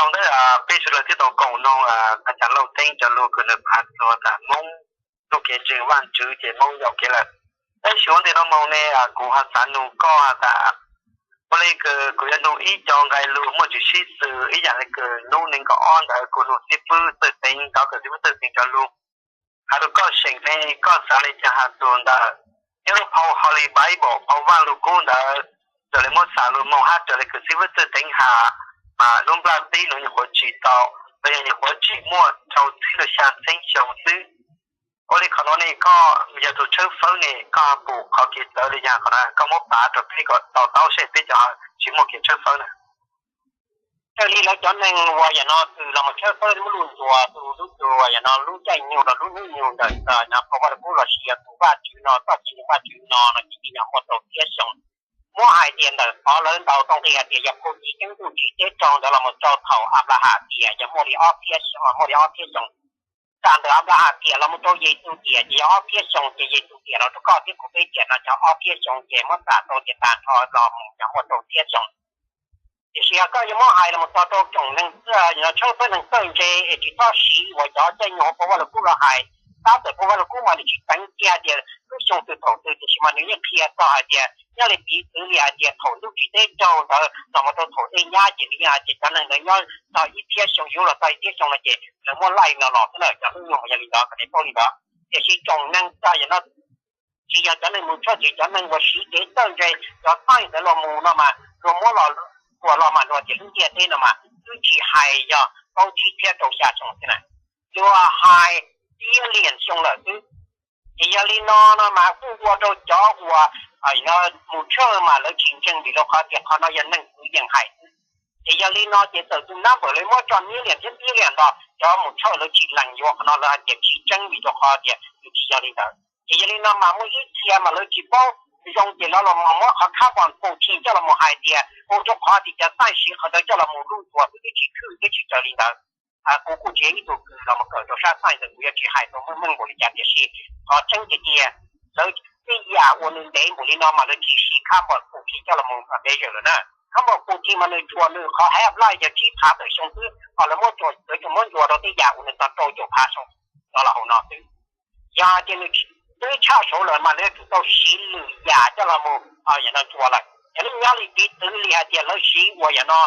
Tau ntawd peb sawv daws thiaj tau koom noog a cas Lauj Teeb cov lus kws nws phav txog tas Hmoob txuj kev ntseeg Vajtswv ces Hmoob yaum kev lawm. Tab sis ua ntej no mus ne kuv ho xav nug koj tas, ua li kws kuv yuav nug ib co nqe lus muaj tsis sib xws ib yam li kws hnub nees nkaum ob ntawd kuv nug xib fwb Txawj Teev, tau kws xib fwb Txawj Teev cov lus hais rau koj seem ne, koj xav li cas has txug ntawm nyob lub phau Holy Bible, phau Vaj Lug Kub ntawd, raws li muab xam lug moog hab raws li kws xib fwb Txawj Teev has, mas lub nplaj teb nuav nyuam qhuav tsim tau, los yog nyuam qhuav tsim muaj rau txhiab rau xya txheeb xyoo xwb. Ua li qhov nuav ne koj yog tug tshawb fawb ne koj pum qhov kev txawv li cas qhov nuav, koj muab pav rau peb kom to taub seb peb cov tsis muaj kev tshawb fawb na. Raws li lawv cov neeg uas yam no kws los mus tshawb fawb muab lug ntxuas tug lub tug yam no lub caij nyoog los lub hnub nyoog ntawm phau Vaj Lug Kub los sis yog tug Vajtswv no, txoj kev ntseeg Vajtswv no no ces yeej yog muaj rau txhiab xyoo. Muab hais tias ntawm qhov lawv ntaus tau nqi hais tias yog puag thaum txheej txuj kev teb raug ntawd los mus rau thaum Anplaham tiam yog muaj li ob txhiab xyoo, muaj li ob txhiab xyoo. Txawm ntawm Anplaham tiam los mus rau Yexus tiam ces yog ob txhiab xyoo, ces Yexus tiam los rau koj thiab kuv peb tiam no yog ob txhiab xyoo, ces muab xam tau tias tag nrho los mus yog muaj rau txhiab xyoo. Tiam sis yog koj yuav muab hais los mus txog rau tsoom neeg txawj, tshawb fawb neeg txawj ntse es tsis txhob siv uas cov caij nyoog phau Vaj Lug Kub los hais, tab txawm phau Vaj Lug Kub mas nws tsis teev kiag tias lub xyoo twg thaum twg, tiam sis mas nws yeej qhia txog hais tias nyob li piv txwv li hais tias thaum ntuj tsim teb raug ntawd los mus rau thaum dej nyab ces nws yeej hais tias cov neeg ntawd nyob txog ib txhiab xyoo, yuav los txog ib txhiab xyoo no ces lawv muab laij no los xwb na, cov hnub nyoog mas yog li ntawd kom nej paub li ntawd. Tiam sis tsoom neeg txawj yam no tsis yog cov neeg mus tshawj, tsis cov neeg uas siv kev txawj ntse, cov thaij ntawd los mus no mas luag muab los, luag los mas luag tias lub ntiaj teb no mas twb tsis hais yog kaum tsib txhiab rau xya xyoo xwb na, luag hais txhiab liam xyoo lawm xwb. Ces yog li no no mas kuj ua rau cov uas mus tshawj mas lawv tsis ntseeg vim rau qhov tias qhov no yog neeg kwv yees hais xwb. Ces yog li no ces txawm tus nab npawm lawv muab tso txhiab liam thiab txhiab liam los cov mus tshawj lawv tsis lees yuav qhov no, lawv hais tias tsis tseeb vim rau qhov tias nws tsis yog li ntawd. Ces yog li no mas muaj ib txhia mas lawv tsis paub zoo ces lawv los mus muab qhov khab pom pum thi coj los mus hais tias ua rau qhov tias cov thaij siv qhov ntawd coj los mus luj ntxuas xwb, twb tsis khwj thiab tsis raws li ntawd. Kuv kuj tsis yog ib tug kws los mus kawm rau sab thaij ntawd, kuv yuav tsis hais tau meej meej npaum li cas, tiam sis qhov tseeb tiag tiag lawv tej yam uas nws ntev npaum li no mas lawv tsis siv khab pom pum thi coj los mus measure lawm na. Khab pom pum thi mas nws tsuas nws qhov half-life yog tsib phav tawm xyoo xwb, ho lawv muab tsuas, lawv tsuas muab ntsuas rau tej yam uas nws txog rau caum phav xyoo no los hauv no xwb. Yog hais tias nws twb tshaj saud lawm mas lawv yuav tsum tau siv lwm yam coj los mus yam no ntsuas lawm. Yog li nyob li piv txwv li hais tias lawv siv uas yam no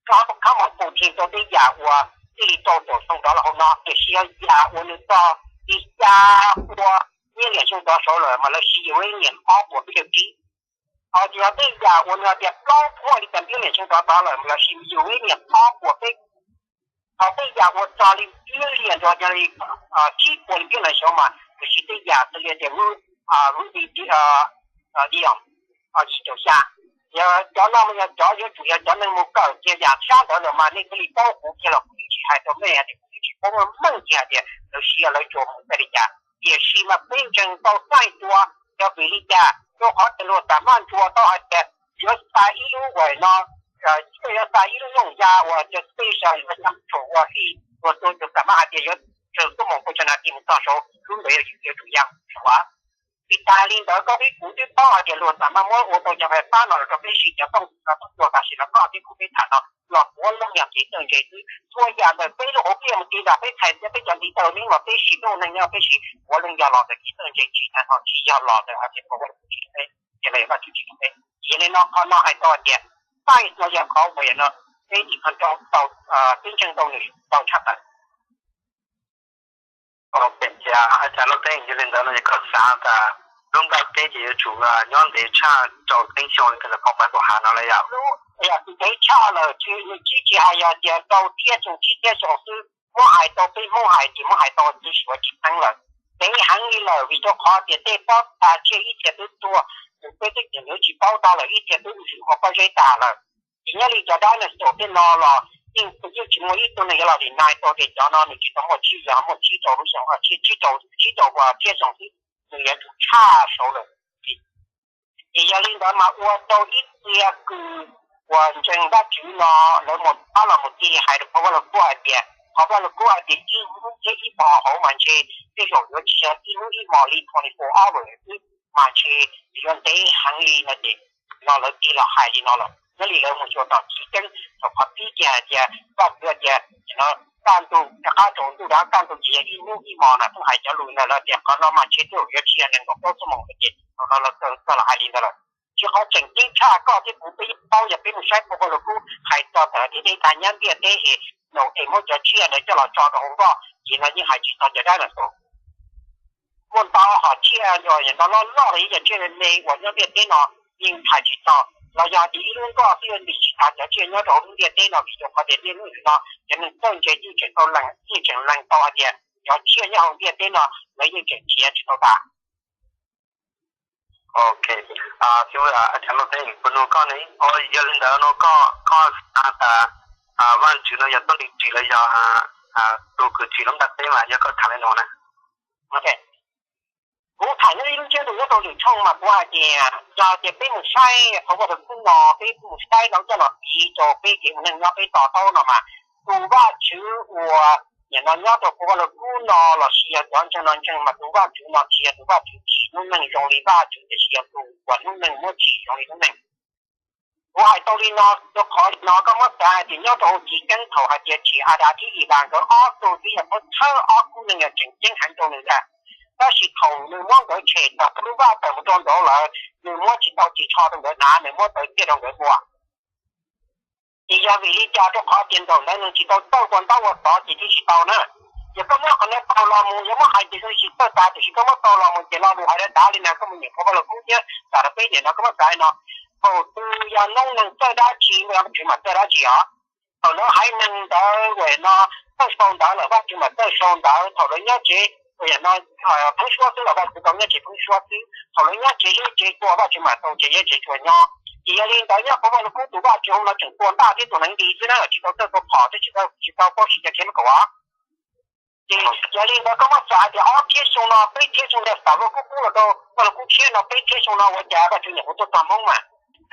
khab pom pum thi rau tej yam uas thiaj li rau caum xyoo rov los hauv no, tiam sis yog yam uas nws txog li xya pua txhiab liam xyoo rov saud lawm mas lawv siv uranium ob puas peb caug tsib. Ho yog tej yam uas nws hais tias plaub phuaj li cas txhiab liam xyoo rov tod lawm mas lawv siv uranium ob puas peb. Ho tej yam uas txog li txhiab liam rau yog li tsib puas li txhiab liam xyoo mas lawv siv tej yam xws li tias ruby, diam, yim caum xya. Yog cov no mas yog cov yuav tsum yog cov neeg mus kawm kiag yam sab ntawd lawm mas nej thiaj li paub, kuv kiag los kuv yeej tsis hais rau nej hais tias kuv yeej tsis paub meej kiag hais tias lawv siv lawv tsuas mus txij li cas. Tiam sis mas peb ntseeg tau txaij tua, yog vim li cas? Rau qhov tias luag xam maj ntsuas tau hais tias yuav xa ib lub uas no, yuav xa ib lub nyooj ya uas cov space, yuav xa tshum ua si, luag tua tus xam maj hais tias yuav tsaws tuaj mus pua tsa na ti mus txog saud, lub ntawd yuav tsum ya saud. Vim tas li ntawd koj peb kuv twb paub hais tias luag xam maj muab ua tau cov fais fab no los rau peb siv, cov tooj no tooj tua tam sim no koj peb kuv peb tham no los puav leej yog kev txawj ntse xwb. Txhua yam ntawm peb lub hauv pliaj mus ti nram peb txhais thiab peb cov ntiv taw, peb los peb siv, lub neej nyob peb siv puav leej yog los ntawm kev txawj ntse, tsis tas ho tsis yog los ntawm hais tias peb, ces los yog Vajtswv tsis pub peb. Yog li no qhov no hais tau hais tias science no yog qhov uas yog no peb tiv qho rau tau, peb ntseeg tau nws tau tshaj tawm. Ces a cas lub teb yog li ntawd no ces koj xav tas lub nplaj teb ces yuav tsum nyob ntev tshaj rau teeb xyoo li kws phau Bible has no lawm yom? Yog ntev tshaj lawm, tsis, tsis hais yog tias rau txhiab xyoo tsib txhiab xyoo xwb, muab hais tau peb Hmoob hais ces muab hais tau tib si ua tsis teeb lawm. Ntev heev li lawm vim rau qhov tias tej pob txha tsiaj ib txhia twb tuag, peb twb tsis paub tag lawm, ib txhia twb zwm ua pob zeb tag lawm. Ces nyob li cov dinosaur tej no los yeej, yeej tsis muaj ib tug neeg yuav los deny tau tias cov no nws tsis tau muaj tsib, yog muaj tsib rau lub xyoo, tsib rau, tsib rau txhiab xyoo xwb, nws yuav tsum tshaj saud lawm. Ces yog li ntawd mas ua rau ib txhia kws uas ntseeg Vajtswv no lawv mus pab los mus tig hais rau phau Vaj Lug Kub hais tias, phau Vaj Lug Kub hais tias ib hnub thiab ib hmos hauv mas ntshe tej zaum yuav tsis yog ib hnub ib hmos li twenty four hours xwb, mas ntshe yuav ntev heev li no ces no lawv tig los hais li no lawm. Nyob li lawv mus xyuas tom chiv keeb thaum qhov pib kiag hais tias Vajtswv tias no kaj ntug rov qab rau ntuj dab kaj ntug ces yog ib hnub ib hmo na, twb hais cov lus ntawd lawm tias qhov no mas ntshe twb yuav tsis yog nees nkaum plaub xuab moos lawm ces thaum no lawv txawj los hais li ntawd lawm. Tsis, qhov tseem ceeb tshaj koj thiab kuv peb yeej paub, yog peb mus saib pub ua lus kub hais txog tawm thiab dej tag nyab ntiaj teb es Nau-es muab cov tsiaj ntawd coj los tso rau hauv nkoj ces no yeej hais tsis txog cov dab no tus. Muaj ntau hom tsiaj ntawm no loj loj los yog cov tsiaj me me uas nyob ntiaj teb no yeej hais tsis txog, los yog tias ib lub nkoj xwb yuav ntim tsis tag cov tsiaj nyob rau hauv lub ntiaj teb no, vim rau qhov tias niaj hnub no cov neeg txawj ntse yeej tseem tau lees, yeej tseem lees tau hais tias cov tsiaj nyob hauv ntiaj teb no lawv yeej tseem khiav tsis tau tas. Ok, xib hwb, cov no peb nug koj ne, yog li ntawd no koj, koj xav tas Vajtswv no yog txoj niag tsim los yog tus kws tsim lub ntiaj teb mas yog koj tham li no na? Kuv tham nyob ib lub ntsiab lus nyob rau lwm tshooj mas kuv hais tias yog tias peb mus saib qhov vaj lug kub no, peb mus saib lawv coj los piv rau peb kev ua neej nyob peb to taub no mas tus Vajtswv uas nim no nyob rau qhov vaj lug kub no lossis yog cov ntseeg no ntseeg mas tus Vajtswv no tsis yog tus Vajtswv tsim lub neej zoo li Vajtswv, tiam sis yog tus uas lub neej muab tsim zoo li lub neej. Kuv hais tau li no rau qhov no koj muab xav hais tias nyob rau hauv chiv keeb thaum hais tias tsim Adas thiab Ivas nkawd ob tug twb yog pab txhawb ob khub neeg yog tseem ceeb heev rau nws ntag. Tab sis thaum nws muab nkawd tshem tawm lub vaj tawm mus rau nraud lawm, nws muab tsis tau ris tsho rau nkawd hnav, nws muab tawv txiaj rau nkawd npua. Ces yog vim li cas? Rau qhov tias nraum ntawd nws tsis tau txawj ua ntaub ua xov ces thiaj tsis tau na. Ces koj muab qhov no tau los mus, yuav muab hais tias zoo li tsis txawj tas, tiam sis koj muab tau los mus ces lo lus hais dav dav li no koj mus nyeem qhov vaj lug kub thiab tas rau peb nim no koj muab xav no. Thaum twg yog noob neeg txawj dab tsi, Vajtswv mam txawj dab tsi os. Thaum lawv haiv neeg ntawd uas no txawj sau ntawv lawm Vajtswv mam txawj sau ntawv. Thaum lawv nyob tsev uas no pheeb suab xwb los Vajtswv tau nyob tsev pheeb suab xwb. Thaum lawv nyob tsev zeb tsev tsua Vajtswv mam tau tsev zeb tsev tsua nyob. Ces yog li ntawd nyob qhov vaj lug kub tus Vajtswv hauv no tseem tua ntaj thiab tua hneev nti xwb na, tsis tau txawj tua phom thiab tsis tau, tsis tau paub siv cov khiav kaum os. Ces yog li ntawd koj muab xav tias ob thiab xyoo no, peb thiab xyoo no xav vaj lug kub, kub los rau vaj lug kub tshiab no, peb thiab xyoo no ua cas Vajtswv nyuam qhuav tuaj txog Hmoob mas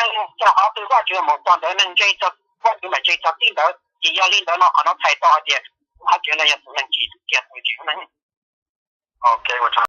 neeg txog qhov twg Vajtswv mus txog ntawd, neeg ntse txog, Vajtswv mam ntse txog txij ntawd. Ces yog li ntawd no qhov no txhais tau hais tias Vajtswv no yog tus neeg tsim tus tsiaj tus tsim lub neej. Ok, ua tsaug.